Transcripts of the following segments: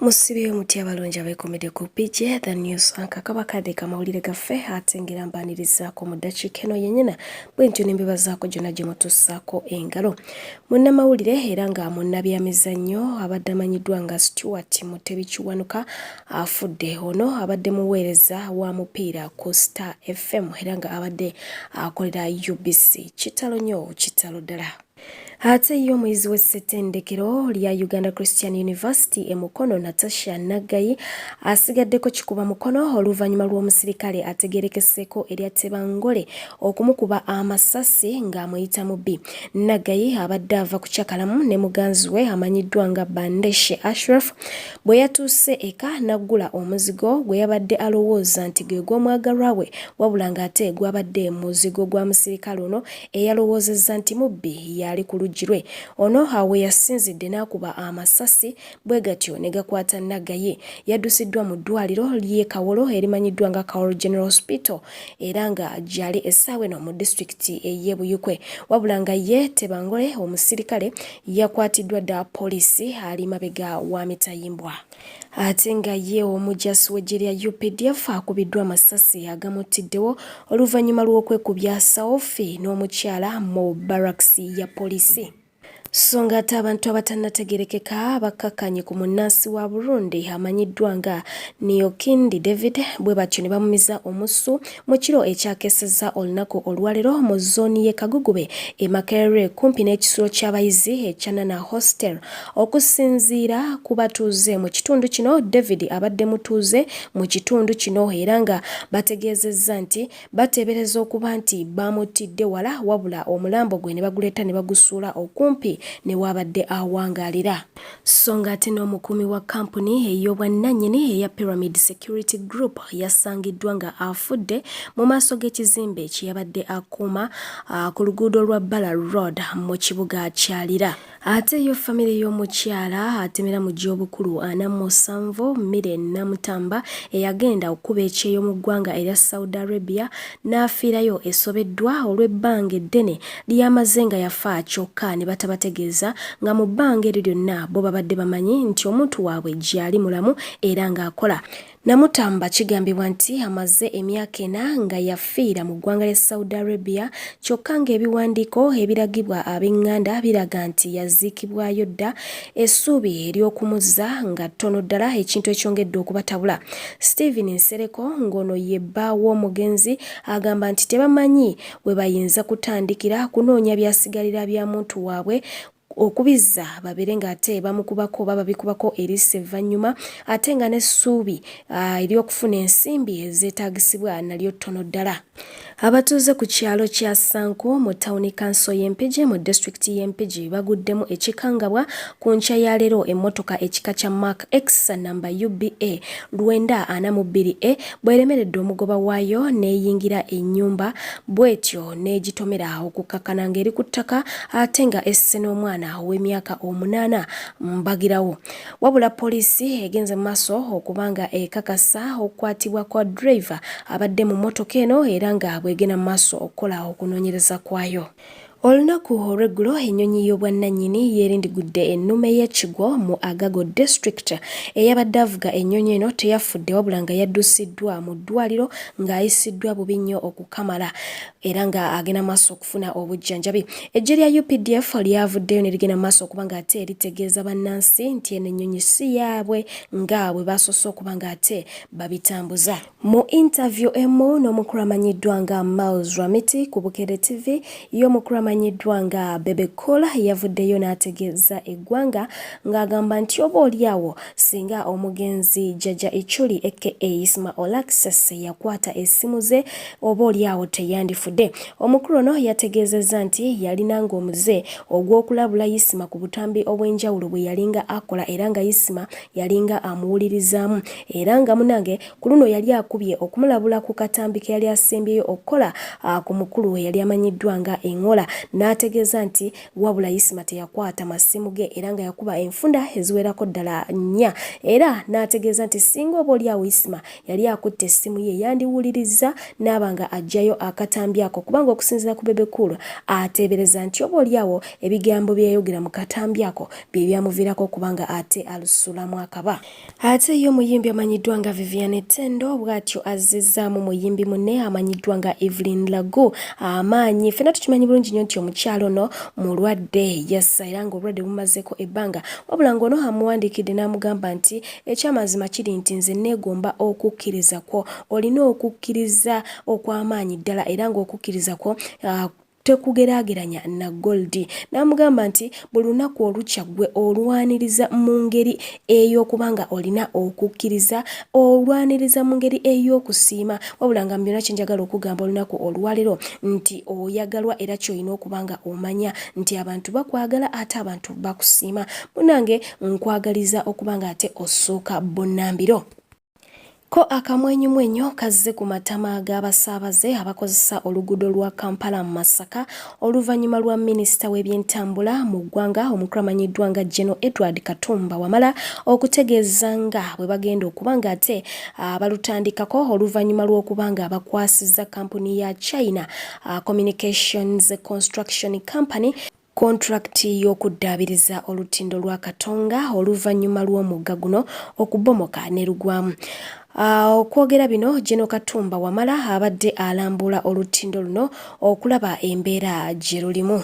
Musibeeyo mutya abalungi abeekomedde ku PJ The News Anchor kabakadde kamawulire gaffe ate ngera mbaanirizaako mu ddakiika eno yennyina bwe ntyo ne mbebazaako gyonna gye mutussaako engalo. Munnamawulire era nga munnabyamizannyo abadde amanyiddwa nga Stuart Mutebi Kiwanuka afudde. Ono abadde muweereza wa mupiira ku Star FM era nga abadde akolera UBC. Kitalo nnyo kitalo ddala. Ate ye omuyizi w'essettendekero lya Uganda Christian University e Mukono Natasha Naggayi asigaddeko kikuba mukono oluvannyuma lw'omusirikale ategeerekeseeko erya Tebangole okumukuba amasasi ng'amuyita mubbi. Naggayi abadde ava kucakalamu ne muganzi we amanyiddwa nga Bandeshe Ashraf bwe yatuuse eka n'aggula omuzigo gwe yabadde alowooza nti gwe gw'omwagalwa we wabula ng'ate gwabadde muzigo gwa musirikale ono eyalowoozezza nti mubbi y'ali ku luggi lwe. Ono awo we yasinzidde n'akuba amasasi bwe gatyo ne gakwata Naggayi. Yaddusiddwa mu ddwaaliro ly'e Kawolo erimanyiddwa nga Kawolo General Hospital era nga gy'ali essaawa eno mu disitulikiti ey'e Buyikwe. Wabula nga ye Tebangole omusirikale yakwatiddwa dda poliisi ali mabega wa mitayimbwa. Ate nga ye omujasi w'eggye lya updf akubiddwa amasasi agamuttiddewo oluvannyuma lw'okwekubya sawufi n'omukyala mu barracks ya poliisi. So nga ate abantu abatannategeerekeka bakkakkanye ku munnansi wa Burundi amanyiddwa nga Niyokindi David bwe batyo ne bamumiza omusu mu kiro ekyakeesezza olunaku olwaleero mu zooni y'e Kagugube e Makerere kumpi n'ekisulo ky'abayizi ekya Nana Hostel. Okusinziira ku batuuze mu kitundu kino, David abadde mutuuze mu kitundu kino era nga bategeezezza nti bateebereza okuba nti baamuttidde wala wabula omulambo gwe ne baguleeta ne bagusuula okumpi ne w'abadde awangaalira. So ng'ate n'omukuumi wa kkampuni ey'obwannannyini eya Pyramid Security Group yasangiddwa nga afudde mu maaso g'ekizimbe kye yabadde akuuma ku luguudo lwa Bbala Road mu kibuga kya Lira. Ate yo famire y'omukyala atemera mu gy'obukulu 47 Milly Namutamba eyagenda okukuba ekyeyo mu ggwanga erya Saudi Arabia n'afiirayo esobeddwa olw'ebbanga eddene ly'amaze nga yafa kyokka ne batabategeeza nga mu bbanga eryo lyonna bo babadde bamanyi nti omuntu waabwe gyali mulamu era ng'akola. Namutamba kigambibwa nti amaze emyaka ena nga yafiira mu ggwanga lya Saudi Arabia kyokka ng'ebiwandiiko ebiragibwa ab'enganda biraga nti yaziikibwayo dda, essuubi ery'okumuzza nga ttono ddala ekintu ekyongedde okubatabula. Stephen Nsereko ng'ono ye bba w'omugenzi agamba nti tebamanyi we bayinza kutandikira kunoonya byasigalira bya muntu waabwe okubizza babeere ng'ate bamukubako oba babikubako eriiso evvannyuma ate nga n'essuubi ery'okufuna ensimbi ezeetaagisibwa nalyo ttono ddala. Abatuuze ku kyalo kya Sanku mu tawuni kanso y'e Mpigi mu disitulikiti y'e Mpigi baguddemu ekikangabwa ku nkya ya leero emmotoka ekika kya Mark X namba UBA 942 A bw'eremeredde omugoba waayo n'eyingira ennyumba bw'etyo n'egitomera okukkakkana ng'eri ku ttaka ate nga esse n'omwana ow'emyaka omunaana mbagirawo. Wabula poliisi egenze mu maaso okuba nga ekakasa okukwatibwa kwa driver abadde mu mmotoka eno era nga bw'egenda mu maaso okukola okunoonyereza kwayo. Olunaku olw'eggulo ennyonyi y'obwannannyini yeerindigudde ennume y'ekigwo mu Agago District. Eyabadde avuga ennyonyi eno teyafudde wabula nga yaddusiddwa mu ddwaliro ng'ayisiddwa bubi nnyo okukamala era nga agenda maaso okufuna obujjanjabi. Eggye lya UPDF lyavuddeyo ne ligenda maaso okuba ng'ate litegeeza bannansi nti eno ennyonyi si yaabwe nga bwe basoose okuba ng'ate babitambuza. Mu interview emu n'omukulu amanyiddwa nga Miles Ramiti ku Bukedde TV, ye omukulu amanyiddwa nga Bebe Cool yavuddeyo n'ategeeza eggwanga ng'agamba nti oba olyawo singa omugenzi Jjajja Ichuli aka Isma Olaxess yakwata essimu ze oba olyawo teyandifudde. Omukulu ono yategeezezza nti yalinanga omuze ogw'okulabula Isma ku butambi obw'enjawulo bwe yalinga akola era nga Isma yalinga amuwulirizaamu era nga munange ku luno yali akubye okumulabula ku katambi ke yali asembyeyo okukola ku mukulu eyali amanyiddwa nga Engola. n'ategeeza nti wabula Isma teyakwata masimu ge era nga yakuba enfunda eziwerako ddala nnya era n'ategeeza nti singa oba oli awo Isma yali akutte essimu ye yandiwulirizza n'aba nga aggyayo akatambi ako kubanga okusinziira ku Bebe Cool ateebereza nti oba oli awo ebigambo bye yayogera mu katambi ako bye byamuviirako okuba nga ate alusulamu akaba. Ate ye omuyimbi amanyiddwa nga Vivian Tendo bw'atyo azzizzaamu muyimbi munne amanyiddwa nga Evelyn Lagu amaanyi. Ffenna tukimanyi bulungi nnyo nti omukyala ono mulwadde yassa era ng'obulwadde bumumazeeko ebbanga wabula ng'ono amuwandiikidde n'amugamba nti eky'amazima kiri nti nze neegomba okukkiriza kwo olina okukkiriza okw'amaanyi ddala era ng'okukkiriza kwo tekugeraageranya na gold n'amugamba nti buli lunaku olukya ggwe olwaniriza mu ngeri ey'okuba nga olina okukkiriza olwaniriza mu ngeri ey'okusiima wabula nga mu byonna kye njagala okugamba olunaku olwaleero nti oyagalwa era ky'olina okuba nga omanya nti abantu bakwagala ate abantu bakusiima munange nkwagaliza okuba nga ate ossuuka bunnambiro. Ko akamwenyumwenyu kazze ku matama g'abasaabaze abakozesa oluguudo lwa Kampala Masaka oluvannyuma lwa minisita w'ebyentambula mu ggwanga omukulu amanyiddwa nga General Edward Katumba Wamala okutegeeza nga bwe bagenda okuba nga ate balutandikako oluvannyuma lw'okuba nga bakwasizza kkampuni ya China Communications Construction Company Kontulakiti y'okuddaabiriza olutindo lwa Katonga oluvannyuma lw'omugga guno okubomoka ne lugwamu. Okwogera bino General Katumba Wamala abadde alambula olutindo luno okulaba embeera gye lulimu.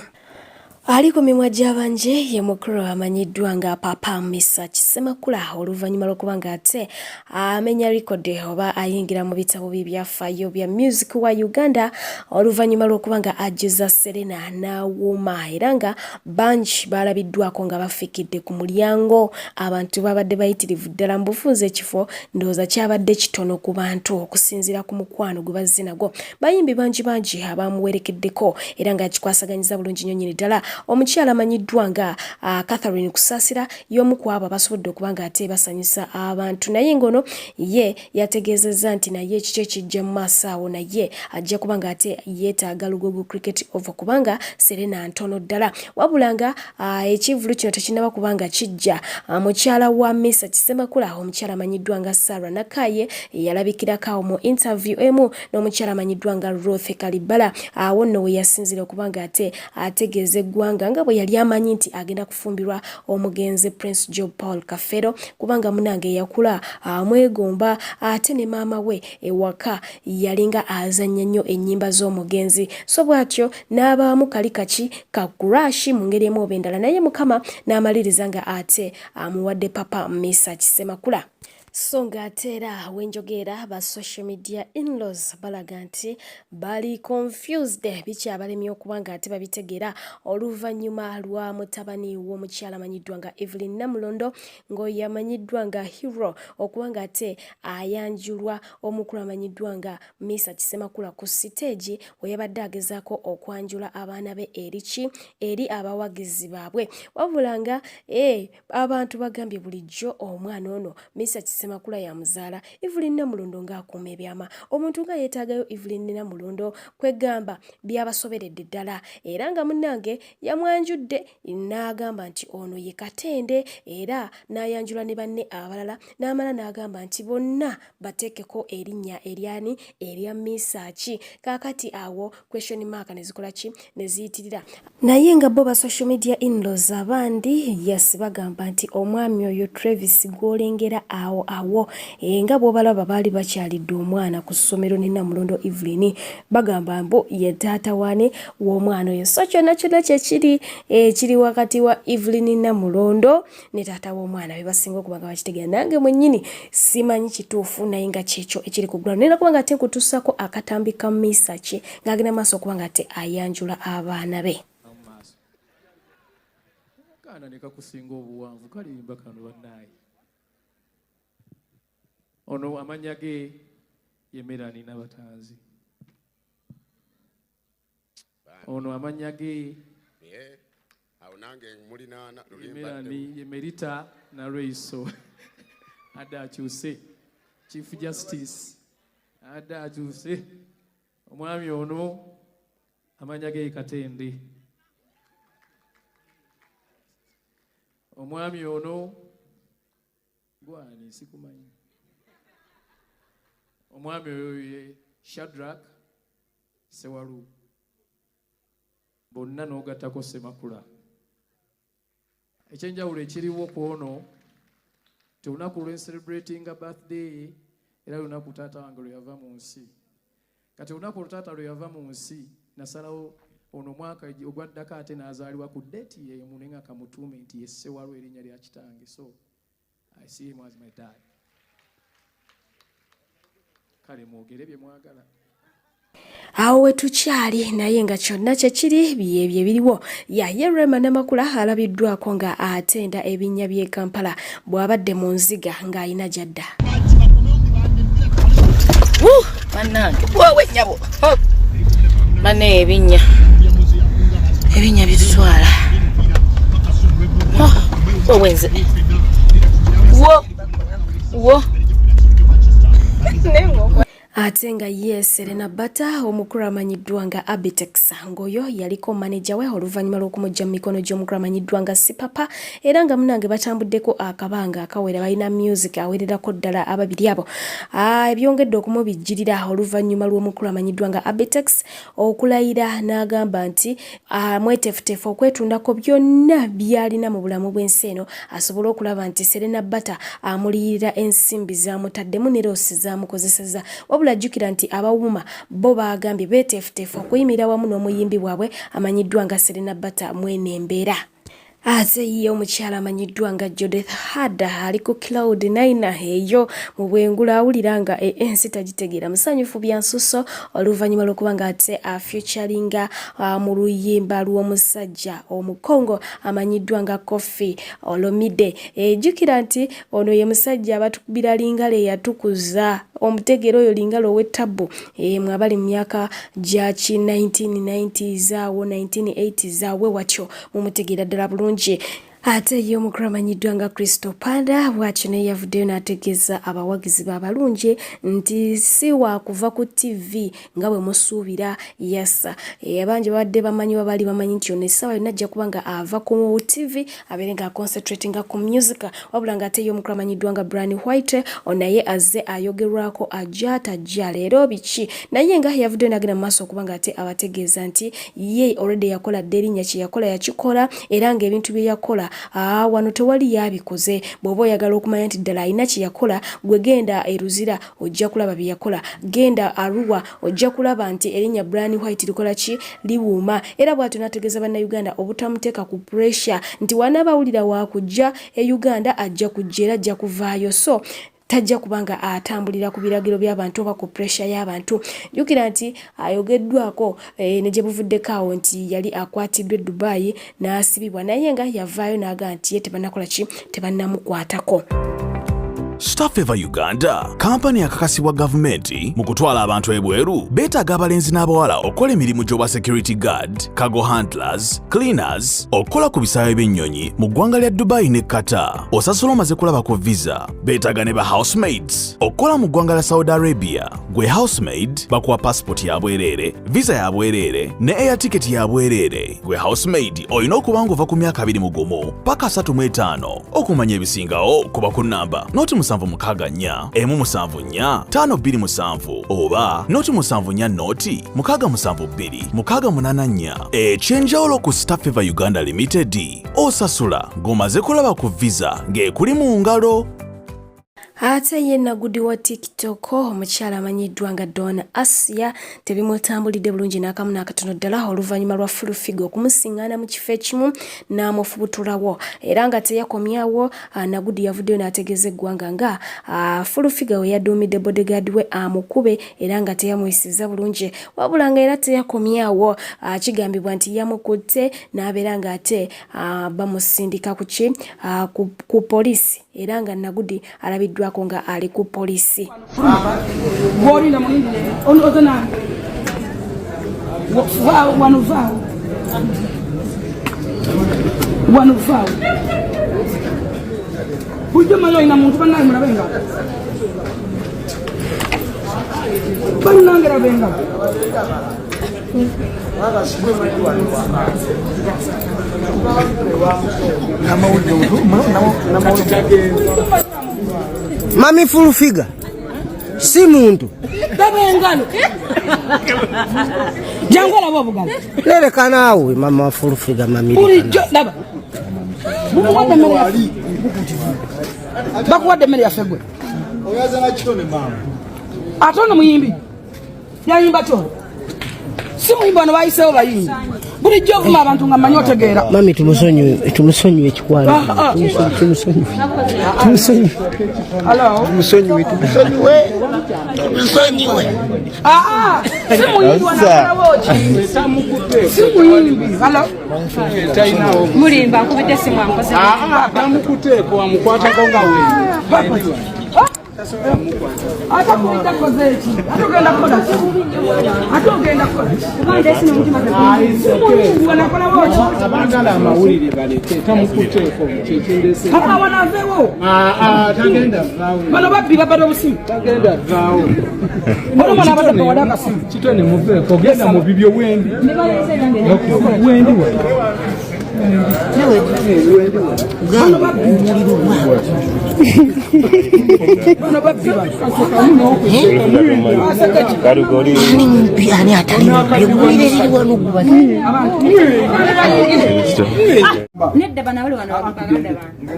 Ali ku mimwa gy'abangi ye mukulu amanyiddwa nga Papa Mesach Ssemakula oluvannyuma lw'okuba ng'ate amenya likodi oba ayingira mu bitabo by'ebyafaayo bya music wa Uganda oluvannyuma lw'okuba nga ajjuza Serena n'awuuma era nga bangi baalabiddwako nga bafikidde ku mulyango. Abantu babadde bayitirivu ddala mu bufunze ekifo ndowooza kyabadde kitono ku bantu okusinziira ku mukwano gwe bazze nagwo. Bayimbi bangi bangi abamuwerekeddeko era nga akikwasaganyiza bulungi nnyo nnyini ddala. Omukyala amanyiddwa nga Catherine Kusaasira y'omu ku abo abasobodde okuba nga ate basanyusa abantu naye ng'ono ye yategeezezza nti naye kiki ekijja mu maaso awo naye ajja kuba nga ate yeetaaga Lugogo Cricket Oval kubanga Serena ntono ddala wabula nga ekivvulu kino tekinnaba kuba nga kijja. Mukyala wa Mesach Ssemakula omukyala amanyiddwa nga Sarah Nakaaye yalabikirako awo mu interview emu n'omukyala amanyiddwa nga Ruth Kalibbala awo nno we yasinziira okuba nga ate ategeeza eggwanga nga bwe yali amanyi nti agenda kufumbirwa omugenzi Prince Job Paul Kafeero kubanga munange yakula amwegomba ate ne maama we ewaka yalinga azannya nnyo ennyimba z'omugenzi so bw'atyo n'abaamu kali kaki ka crush mu ngeri emu oba endala naye Mukama n'amaliriza nga ate amuwadde Papa Mesach Ssemakula. So ng'ate era wenjogeera ba social media in-laws balaga nti bali confused bikyabalemye okuba nga ate babitegeera oluvannyuma lwa mutabani w'omukyala amanyiddwa nga Evelyn Namulondo ng'oyo amanyiddwa nga Hero okuba nga ate ayanjulwa omukulu amanyiddwa nga Mesach Ssemakula ku siteegi we yabadde agezaako okwanjula abaana be eri ki eri abawagizi baabwe wabula nga abantu bagambye bulijjo omwana ono Mesach Ssemakula yamuzaala Evelyn Namulondo ng'akuuma ebyama omuntu nga yeetaagayo Evelyn Namulondo kwegamba byabasoberedde ddala era nga munnange yamwanjudde n'agamba nti ono ye Katende era n'ayanjula ne banne abalala n'amala n'agamba nti bonna bateekeko erinnya eryani erya Mesach. Kaakati awo question mark ne zikola ki ne ziyitirira. Naye nga bo ba social media in-laws abandi yes bagamba nti omwami oyo Travis gw'olengera awo awo nga bw'obalaba baali bakyalidde omwana ku ssomero ne Namulondo Evelyn bagamba mbu ye taata waani w'omwana oyo so kyonna kyonna kyekiri ekiri wakati wa Evelyn Namulondo ne taata w'omwana be basinga okuba nga bakitegeera nange mwennyini simanyi kituufu naye nga kyekyo ekiri ku ground naye kuba nga ate nkutuusako akatambi ka Mesach ng'agenda maaso okuba nga ate ayanjula abaana be. Akaana ne kakusinga obuwanvu kalimba kano bannaaye. Ono amannya ge ye Melanie Nabatanzi. Ono amannya ge awo nange mulinaana ye Melanie ye Merita Nalweyiso adde akyuse Chief Justice adde akyuse omwami ono amannya ge ye Katende. Omwami ono gwani sikumanyi. Omwami oyo ye Shadrack Sewalu, bonna n'ogattako Ssemakula. Ekyenjawulo ekiriwo ku ono, ti olunaku lwe celebratinga birthday era lunaku taata wange lwe yava mu nsi. Kati olunaku olwo taata lwe yava mu nsi, nasalawo ono omwaka ogwaddako ate n'azaalibwa ku date y'emu, naye nga kamutuume nti ye Ssewalu, erinnya lya kitange. So I see him as my dad. Kale mwogere bye mwagala. Awo we tukyali, naye nga kyonna kyekiri byebyo ebiriwo. Yaye Rema Namakula alabiddwako nga atenda ebinnya by'e Kampala bw'abadde mu nziga ng'alina gy'adda. Bannange, wowe nyabo, banne, ebinnya, ebinnya bitutwala. Wowe nze, wo wo. Ate nga ye Serena Bata, omukulu amanyiddwa nga Abitex, ng'oyo yaliko maneja we oluvannyuma lw'okumuggya mu mikono gy'omukulu amanyiddwa nga Sipapa, era nga munange batambuddeko akabanga akawera, balina music awererako ddala ababiri abo. Ebyongedde okumubijjirira oluvannyuma lw'omukulu amanyiddwa nga Abitex okulayira n'agamba nti mweteefuteefu okwetundako byonna by'alina mu bulamu bw'ensi eno asobole okulaba nti Serena Bata amuliyirira ensimbi z'amutaddemu ne loss z'amukozesezza. Wabula jjukira nti abawuma bo baagambye beeteefuteefu okuyimirira wamu n'omuyimbi waabwe amanyiddwa nga Serena Bata mwene embeera. Ate ye omukyala amanyiddwa nga Judith Heard ali ku cloud nine eyo mu bwengula, awulira nga ensi tagitegeera, musanyufu bya nsuso oluvannyuma lw'okuba nga ate afeaturinga mu luyimba lw'omusajja Omukongo amanyiddwa nga Koffi Olomide. Ejjukira nti ono ye musajja abatukubira Lingala eyatukuza omutegeera oyo Lingala ow'ettabbu, mwe abali mu myaka gya ki 1990s awo, 1980s awo, watyo mumutegeera ddala bulungi. Ate ye omukulu amanyiddwa nga Crystal Panda bw'atyo naye yavuddeyo n'ategeeza abawagizi be abalungi nti si waakuva ku TV nga bwe musuubira. Yasa abangi babadde bamanyi, babaali bamanyi nti ono essaawa yonna ajja kuba nga ava ku TV abeere nga aconcentratinga ku music. Wabula ng'ate ye omukulu amanyiddwa nga Brian White naye azze ayogerwako, ajja tajja, leero biki, naye nga yavuddeyo n'agenda mu maaso okuba ng'ate abategeeza nti ye already yakola dda erinnya, kye yakola yakikola, era ng'ebintu bye yakola wano tewali yabikoze. Bw'oba oyagala okumanya nti ddala alina kye yakola, gwe genda e Luzira ojja kulaba bye yakola, genda Arua ojja kulaba nti erinnya Brian White likola ki, liwuuma. Era bw'atyo n'ategeeza Bannayuganda obutamuteeka ku pressure nti wanaabawulira waakujja e Uganda, ajja kujja era ajja kuvaayo, so tajja kubanga atambulira ku biragiro by'abantu oba ku pressure y'abantu. Jjukira nti ayogeddwako ne gye buvuddeko awo nti yali akwatiddwa e Dubai n'asibibwa, naye nga yavaayo n'agamba nti ye tebannakola ki, tebannamukwatako. Staffeva Uganda, kampani yakakasibwa gavumenti mu kutwala abantu ebweru, beetaaga abalenzi n'abawala okukola emirimu gy'obwa security guard, cargo handlers, cleaners, okukola ku bisaawe by'ennyonyi mu ggwanga lya Dubai ne Qatar. Osasula omaze kulaba ku visa. Beetaaga ne ba housemaids okukola mu ggwanga lya Saudi Arabia. Gwe housemaid bakuwa passport ya bwereere, visa ya bwereere ne air ticket ya bwereere. Gwe housemaid olina okuba ng'ova ku myaka 21 paka 35. Okumanya ebisingawo kuba ku namba 076 174 527 oba 074 0 672 684. Ekyenjawulo ku Staffeva Uganda Limited, osasula ng'omaze kulaba ku visa ng'ekuli mu ngalo. Ate ye Nagudi wa TikTok, omukyala amanyiddwa nga Don Asia, tebimutambulidde bulungi n'akamu n'akatono ddala oluvannyuma lwa Full Figure okumusiŋŋaana mu kifo ekimu n'amufubutulawo. Era nga teyakomyawo, Nagudi yavuddeyo n'ategeeza eggwanga nga Full Figure we yaduumidde bodyguard we amukube, era nga teyamuyisizza bulungi. Wabula nga era teyakomyawo, kigambibwa nti yamukutte n'abeera ng'ate bamusindika ku ki, ku poliisi, era nga Nagudi alabiddwako nga ali ku poliisi. Gwolinda mulindi oze nange, vaawo wano, vaawo wano, vaawo. Bulijjo manyi olina muntu. Bannange, mulabe engalo, bannange, laba engalo. Mami full figure si muntu. Laba engalo. Jangu olaba obugalo. Lereka naawe mama full figure mami. Bulijjo laba. Bukuwadde emmere yaffe. Bakuwadde emmere yaffe gwe. Ate ono muyimbi. Yayimba ki olwo? Si muyimbi wano bayiseewo bayimbi. Bulijjo ovuma abantu nga mmanyi otegeera. Mami tumusonyiwe tumusonyiwe ekikwano. Ah, ah. Tumusonyiwe. Tumusonyiwe. Hello. Tumusonyiwe tumusonyiwe. Tumusonyiwe. Ah, ah. Si muyimbi wano akolawo ki? Si muyimbi. Hello. Mulimba nkubidde esimu ankoze. Tamukuteeko amukwatako nga wendi. Ate kubidde koze ki? Ate ogenda kukola ki? Ate ogenda kukola ki? Si muyimbi wano akolawo ki? Abaagala amawulire baleke tamukuteeko kyekindese. Papa wano aveewo. Tagenda vaawo. Bano babbi babadde obusimu. Tagenda vaawo. Ono mwana abadde bawade akasimu. Kitone muveeko genda mu bibyo wendi. Wendi we. Bano babbi. Bano babbi bano. Ani ani atali mubbi owulira eriri wano guba. Nedda bano abali wano baganda bange.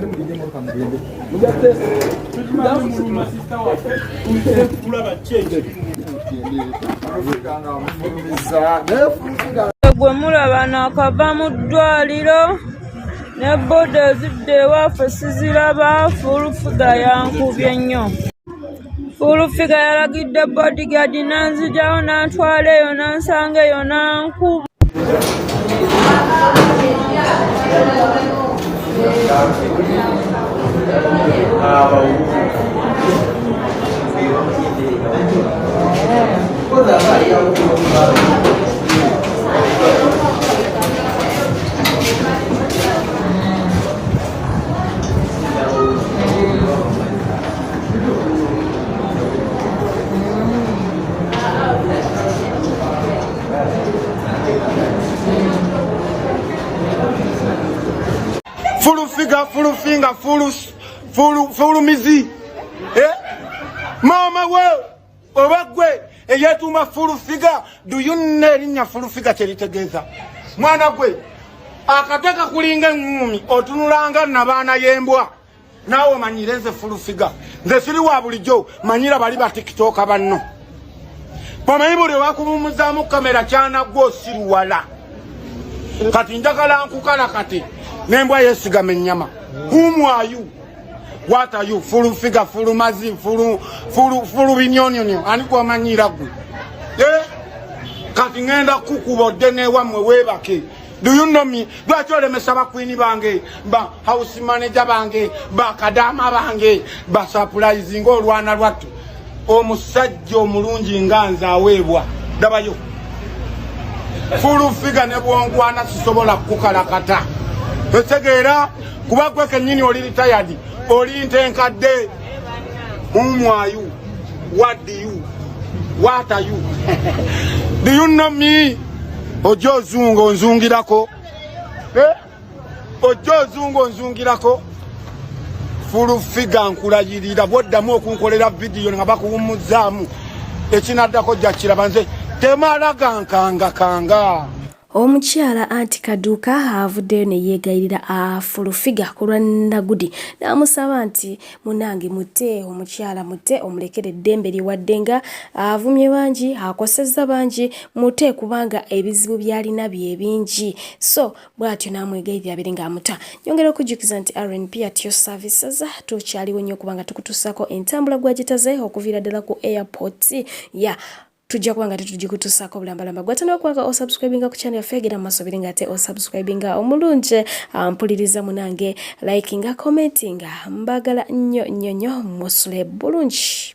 Gwe mulaba naakava mu ddwaliro ne booda ezidda ewaffe siziraba fuulufiga yankubye nnyo. Fuulufiga yalagidde boodigaadi n'anzigyawo n'antwala eyo n'ansanga eyo n'ankuba. Full figure, full finger, full, full, full mizi. Eh? Mama we, oba gwe eyetuuma full figure, do you know erinnya full figure kye litegeeza? Mwana gwe, akate kakulinga eŋŋuumi, otunulanga nabaana y'embwa. Naawe omanyire nze full figure. Nze siri wa bulijjo, manyira bali ba TikTok banno. Omanyi buli wakuwummuzaamu kamera kyanaggwa osiruwala. Kati njagala nkukala kati n'embwa yeesigama ennyama. Whom are you? What are you? Full figure, full mazi, full, full, full binyonyonyo. Ani gw'omanyiira ggwe? Eh? Kati ŋŋenda kukuba odde n'ewammwe weebake. Do you know me? Lwaki olemesa bakwini bange, ba house manager bange, ba kadaama bange, ba surprising olwana lwattu. Omusajja omulungi nga nze aweebwa. Dabayo. Full figure ne bwonkwana sisobola kukukalakata. Otegeera kuba gwe kennyini oli retired, oli ntenkadde. Whom are you? What do you? What are you? Do you know me? Ojja ozunga onzungirako. Eh? Ojja ozunga onzungirako. Full figure nkulayirira bw'oddamu okunkolera vidiyo nga bakuwummuzzaamu ekinaddako ojja kiraba nze temala gankangakanga. Omukyala anti Kaduuka avuddeyo ne yeegayirira Full Figure ku lwa Nagudi n'amusaba nti munnange mute omukyala mute omulekere eddembe lye wadde nga avumye bangi akosezza bangi mute kubanga ebizibu by'alina bye bingi so bw'atyo n'amwegayirira abeere ng'amuta. Nyongera okujjukiza nti RNP at your services tukyaliwo nnyo kubanga tukutuusaako entambula gwagitaze okuviira ddala ku airport ya tujja kuba nga tetugikutusaako bulambalamba. Gwatandika okuba nga osubscribinga ku channel yaffe, genda mu maaso obere nga ate osubscribinga omulungi, mpuliriza munange, likinga, commentinga, mbagala nnyo nnyo nnyo, musule bulungi.